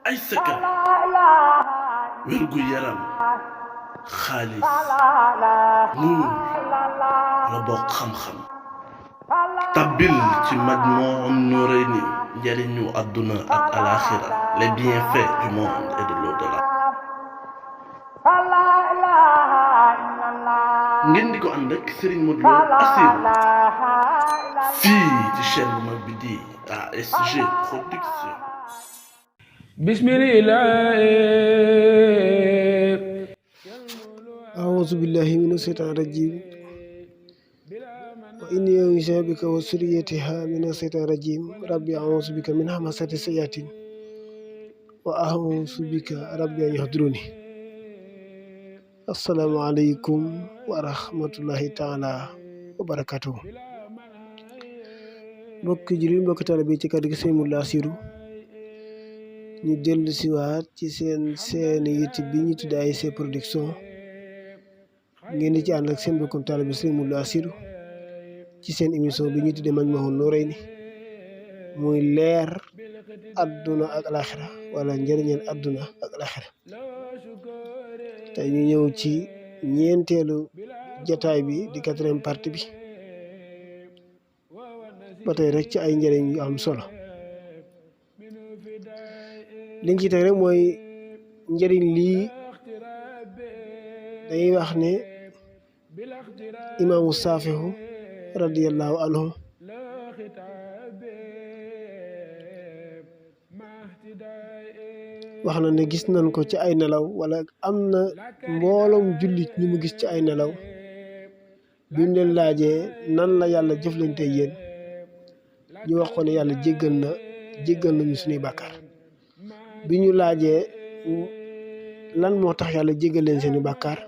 ay sëkka wérgu yaram xaalis nuur la bokk xam-xam tabbil ci Majmahun Nurayni njariñu àdduna ak alaxira les bienfaits du monde et de l'au-delà ngeen di ko ànd ak Serigne Modou Lo Assir fii ci chaîne bu mag bi di ASG Production. bismillah. A'uuzu billahi mina shaytaani rajiim wa inni u'iizuha bika wa zurriyyataha mina shaytaani rajiim rabbi a'uuzu bika min hamazati shayaatiin wa a'uuzu bika rabbi an yahduruuni. Assalaamu aleykum wa rahmatullahi taala wa barakatuhu. mbokki jullit mbokki taalibe ci kàddu gi Sëriñ Modou Lo Assirou ñu dellu siwaat ci seen yitte bi ñu tudd ASG Production ngeen di ci ànd ak seen mbokkum taalibe Sëriñ Modou Lo Assirou ci seen émission bi ñu tuddee Majmahun Nurayni muy leer adduna ak alaxira wala njëriñal adduna ak alaxira. tey ñu ñëw ci ñeenteelu jataay bi di 4e partie bi ba tey rek ci ay njëriñ yu am solo. liñ ci teg rek mooy njëriñ lii dañuy wax ne imaamu Saafihu radiyallahu anhu wax na ne gis nañ ko ci ay nelaw wala am na mbooloom jullit ñu mu gis ci ay nelaw bi mu leen laajee nan la yàlla jëflante yéen ñu wax ko ne yàlla jéggal nañu suñuy bàkkaar. bi ñu laajee lan moo tax yàlla jéggal leen seeni bàkkaar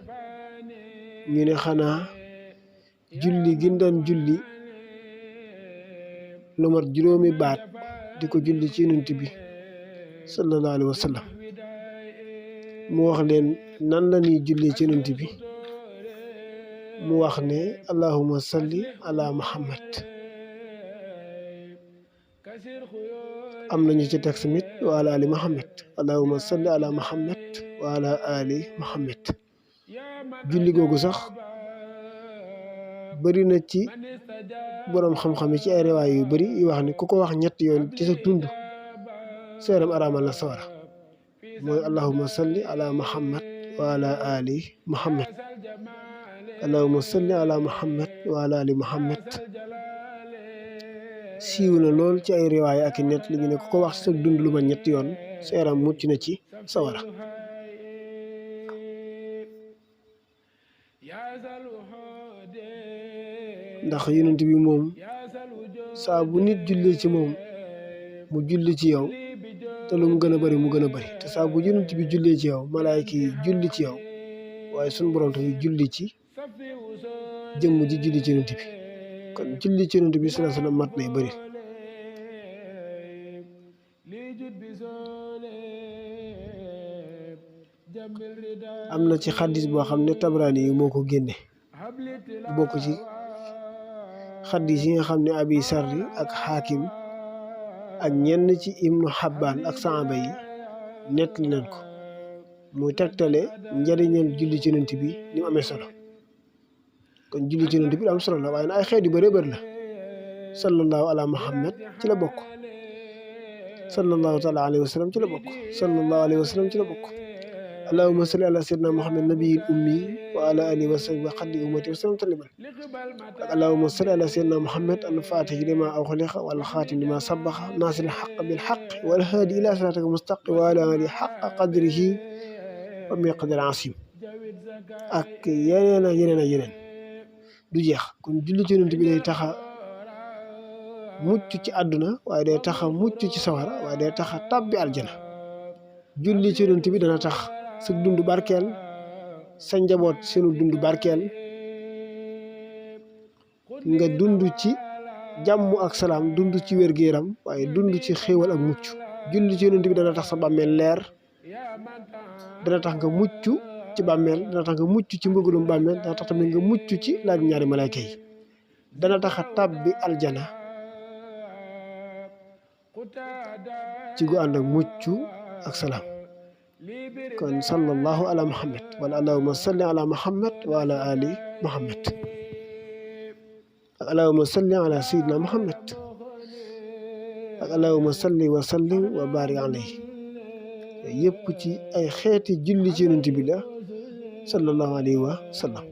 ñu ne xanaa julli gi daan julli lu mat juróomi baat di ko julli ci Yonent bi sallallahu alayhi wa sallam. mu wax leen nan la ñuy julli ci Yonent bi mu wax ne allahumma salli ala muhammad. am nañu ci teg tamit wa ala ali muhammad allahumma salli ala muhammad wa ala ali muhammad. julli googu sax bëri na ci boroom xam-xam yi ci ay riwaay yu bëri yu wax ne ku ko wax ñetti yoon ci sa dund seeram araamal na sawara mooy allahumma salli ala muhammad wa ala ali muhammad allahumma salli ala muhammad wa ala ali muhammad. siiw na lool ci ay riwaay ak i net li ñu ne ku ko wax sa dund lu ma ñetti yoon sa yaram mucc na ci sawara. ndax Yonent bi moom saa bu nit julli ci moom mu julli ci yow te lu mu gën a bari mu gën a bari te saa bu Yonent bi jullee ci yow malaayka yi julli ci yow waaye suñu borom tamit julli ci jëmm ji julli ci Yonent bi. kon julli ci Yonent bi sallallahu alayhi wa sallam mat nay bëri. am na ci xaddis boo xam ne Tabraani yi moo ko génne bokk ci xaddis yi nga xam ne Abi Sarri ak Xaakim ak ñenn ci Ibnu Xabbaan ak saaba yi nett leen ko muy tegtale njëriñal julli ci Yonent bi ni mu amee solo. kon julli ci Yonent bi am solo la waaye nag ay xeet yu bëree bëri la. sallallahu ala muhammad ci la bokk. sallallahu taala alayhi wa sallam ci la bokk. sallallahu alayhi wa sallam ci la bokk. allahumma salli ala sayyidina muhammad nabiyil ummi wa ala alihi wa sahbihi wa xaddi ummati wa sallam tasliman. ak allahumma salli ala sayyidina muhammad al-fatih lima ughliqa wal khatim lima sabaqa nasiril haqq bil haqq wal hadi ila siratika mustaqim wa ala alihi haqqa qadrihi wa miqdar asim. ak yeneen ak yeneen ak yeneen du jeex. kon julli ci Yonent bi day taxa mucc ci àdduna waaye day taxa mucc ci sawara waaye day taxa tàbbi aljana. julli ci Yonent bi dana tax sa dund barkeel sa njaboot seenu dund barkeel nga dund ci jàmm ak salaam dund ci wér-gu-yaram waaye dund ci xéewal ak mucc. julli ci Yonent bi dana tax sa bàmmeel leer dana tax nga mucc ci bàmmeel dana tax nga mucc ci mbëggalum bàmmeel dana tax tamit nga mucc ci laaj ñaari malayka yi dana tax a tàbbi aljana ci gu ànd ak mucc ak salaam kon sallallahu ala muhammad wala allahumma salli ala muhammad wa ala ali muhammad ak allahumma salli ala sayyidina muhammad ak allahumma salli wa sallim wa barik alayhi yëpp ci ay xeeti julli ci yonent bi la sallallahu alayhi wa sallam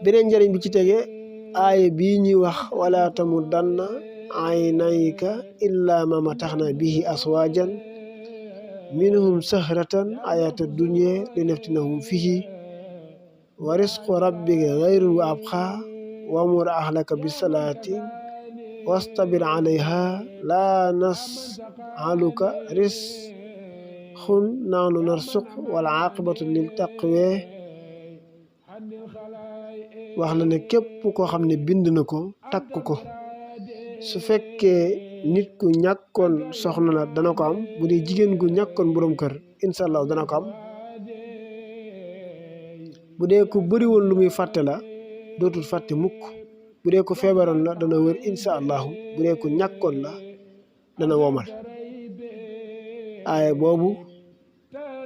beneen njëriñ bi ci tege aaya bii ñuy wax wala tamuddanna aynayka illa ma mataxna bihi aswajan minhum sahratan ayata dunya linaftinahum fihi wa risqu rabbika ghayrun wa abqa wamur ahlaka bisalati wastabir alayha la nas'aluka rizqan nahnu narzuq wal aqibatu lil taqwa wax na ne képp koo xam ne bind na ko takk ko su fekkee nit ku ñàkkoon soxna la dana ko am bu dee jigéen gu ñàkkoon borom kër incha allah dana ko am bu dee ku bëri woon lu muy fàtte la dootul fàtte mukk bu dee ko feebaroon la dana wér incha allahu bu dee ku ñàkkoon la dana womal aaya boobu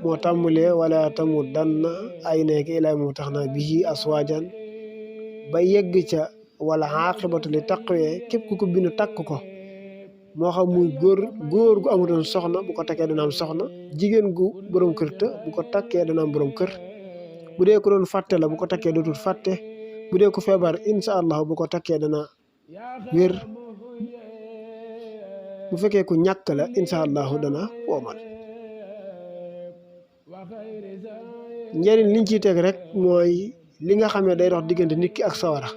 moo tàmmulee wala tamuddanna aynayka ilaa maa mataxna bihi aswaajan ba yegg ca wala aqibatu li taqwa képp ku ko bind takk ko moo xam muy góor gu amutoon soxna bu ko takkee dana am soxna jigéen gu borom kër te bu ko takkee dana am borom kër bu dee ko doon fàtte la bu ko takkee dootul fàtte bu dee ko feebar incha allah bu ko takkee dana wér bu fekkee ku ñàkk la incha allahu dana womal njëriñ liñ ciy teg rek mooy li nga xam ne day dox diggante nit ki ak sawara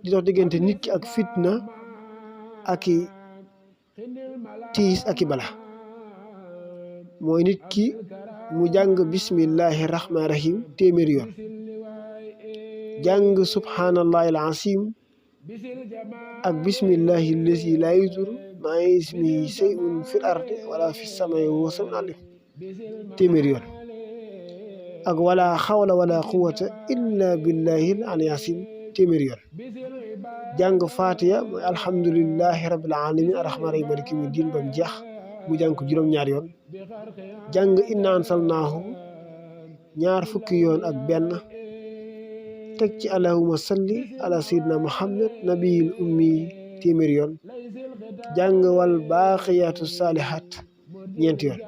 di dox diggante nit ki ak fitna ak i tiis ak i bala mooy nit ki mu jàng bismillahi rahmaani rahim téeméeri yoon jàng subhanallahi al-azim ak bismillahi lazi laa yadurru maa ismihi shay'un fil ardi wala fis samaa'i wa huwa samii'un aliim téeméeri yoon ak wala xawla wala quwwata illa billahi al-aliyyil azim téeméeri yoon jàng Fatiha mooy alhamdulillahi rabbil alamin arrahmaani rahim maliki yawmi diin ba mu jeex mu jàng ko juróom-ñaari yoon jàng inna anzalnaahu ñaar fukki yoon ak benn teg ci allahumma salli ala sayyidina muhammad nabiyil ummi téeméeri yoon jàng wal baaqiyaatu saalihaat ñeenti yoon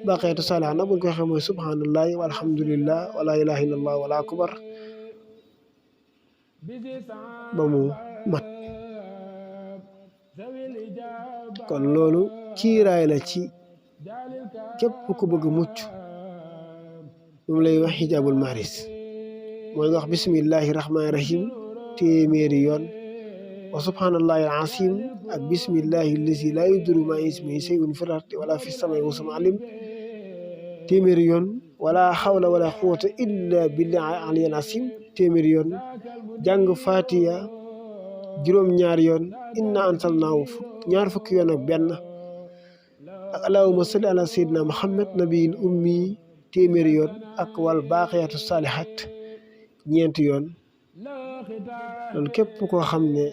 baaqiyaatu saalihaat nag buñ ko waxee mooy subhanallahi walhamdulillah wala ilaha illallah wala akbar ba mu mat kon loolu kiiraay la ci képp ku bëgg mucc moom lay wax xijaabul maaris mooy nga wax bismillahi rahmaani rahim téeméeri yoon wa subhanallahi al-azim ak bismillahi lazi laa yadurru maa ismihi shay'un fil ardi wala fis samaa'i wa huwa samii'un aliim téeméeri yoon wala xawla wala quwwata illa billahi al-aliyyil azim téeméeri yoon jàng Fatiha juróom-ñaari yoon inna anzalnaahu ñaar fukki yoon ak benn ak allahumma salli ala sayyidina muhammad nabiyil ummi téeméeri yoon ak wal baaqiyaatu saalihaat ñeenti yoon loolu képp koo xam ne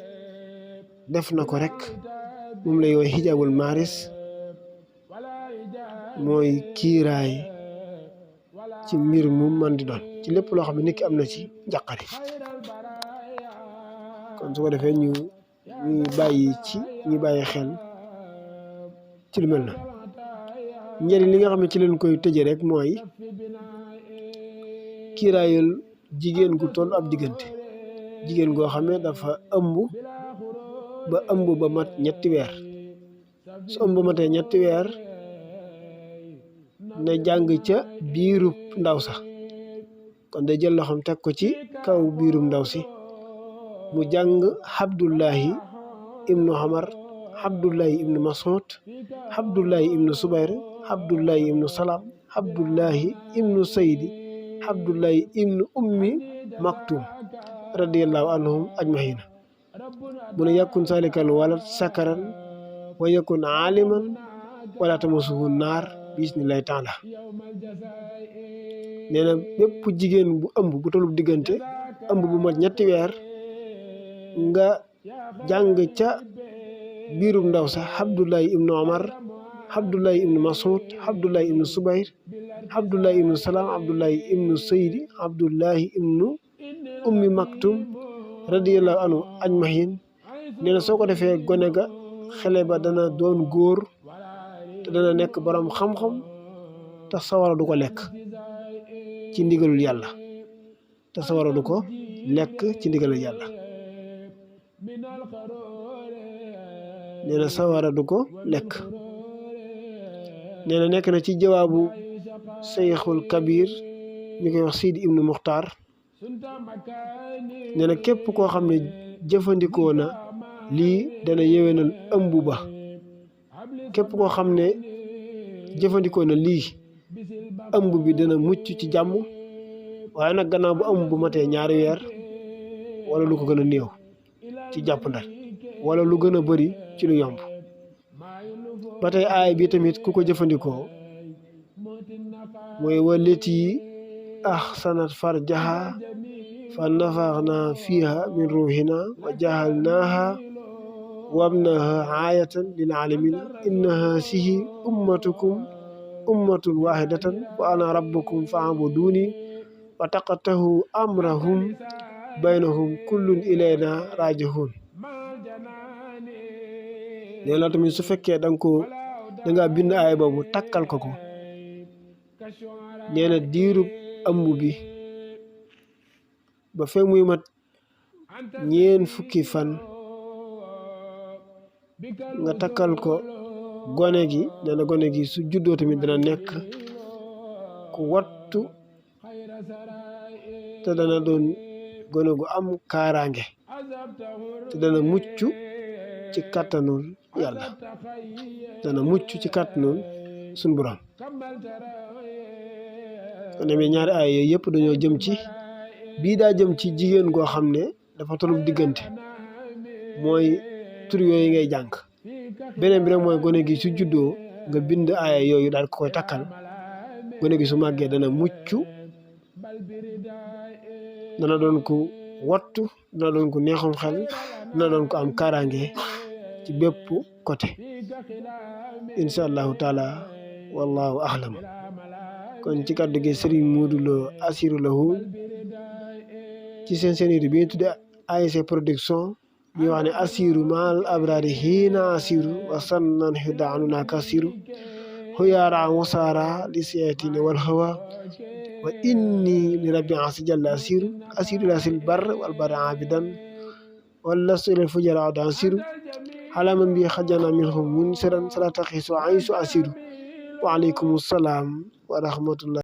def na ko rek moom lay woy xijaabul maaris mooy kiiraay ci mbir mu man di doon ci lépp loo xam ne nit ki am na ci njàqare kon su ko defee ñu bàyyi xel ci lu mel na njëriñ li nga xam ne ci leen koy tëje rek mooy kiiraayul jigéen gu toll ab diggante jigéen goo xam ne dafa ëmb ba mat ñetti weer su ëmb ba matee ñetti weer na jàng ca biirub ndaw sax kon day jël loxoom teg ko ci kaw biirum ndaw si mu jàng Abdullahi ibnu Umar Abdullahi ibnu Mas'ud Abdullahi ibnu Subayr Abdullahi ibnu Salam Abdullahi ibnu Saydi Abdullahi ibnu Ummi Maktum radiyallahu anhum ajmahina mu ne yakun salikal walad sakaran wa yakun aliman wala tamasuhu naar bismillahi taala nee na bépp jigéen bu ëmb bu tollu diggante ëmb bu mat ñetti weer nga jàng ca biirum ndaw sax Abdullahi ibnu Omar Abdullahi ibnu Mas'ud, Abdullahi ibnu Subayr, Abdullahi ibnu Salaam, Abdullahi ibnu Saydi, Abdullahi ibnu Ummi Maktum radiyallahu anhu ajmahin nee na soo ko defee gone ga xale ba dana doon góor te dana nekk borom xam-xam te sawara du ko lekk ci ndigalul yàlla te sawara du ko lekk ci ndigalul yàlla nee na sawara du ko lekk nee na nekk na ci jawaabu Seyxul Kabir ñu koy wax Sidi ibnu Muxtaar nee na képp koo xam ne jëfandikoo na lii dana yéwénal ëmb ba képp koo xam ne jëfandikoo na lii ëmb bi dana mucc ci jàmm waaye nag gannaaw bu ëmb bu matee 2 weer wala lu ko gën a néew ci jàpp ndal wala lu gën a bari ci lu yomb ba tey aay bi tamit ku ko jëfandikoo mooy walati ahsanat farjaha fa nafaxna fiha min ruhina wa jahalnaha wabnaha ayatan lil alamina inna hasihi ummatukum ummatun wahidatan wa ana rabbukum fa'buduni wa taqatahu amrahum baynahum kullun ilayna rajihun nee na tamit su fekkee danga bind aay boobu takkal ko nee na diirub ëmb bi ba fekk muy mat 40 fan nga takkal ko gone gi nee na gone gi su juddoo tamit dana nekk ku wattu te dana doon gone gu am kaaraange te dana mucc ci kàttanul yàlla dana mucc ci kàttanul suñ borom kon demee ñaari aay yooyu yëpp dañoo jëm ci bii daa jëm ci jigéen goo xam ne dafa tollu diggante mooy tur yooyu ngay jàng beneen bi rek mooy gone gi su juddoo nga bind aaya yooyu daal ko koy takkal gone gi su màggee dana mucc dana doon ko wattu dana doon ko neexum xel dana doon ko am kaaraange ci bépp côté incha allahu taala wallahu ahlam kon ci kàddu gi Serigne Modou Lo Assirou Lahu ci seen série bi ñu tudde ASC production ñu wax ne Assirou maal abrari hiina Assirou wa sannan hidaanuna kasiru huyara wasara li siyatine wal hawa wa inni li rabbi asi jalla Assirou la sil bar wal bar abidan wala sul fujara ad Assirou halaman bi xajana minhum munsiran salata xisu aisu Assirou wa alaykum salaam wa rahmatullah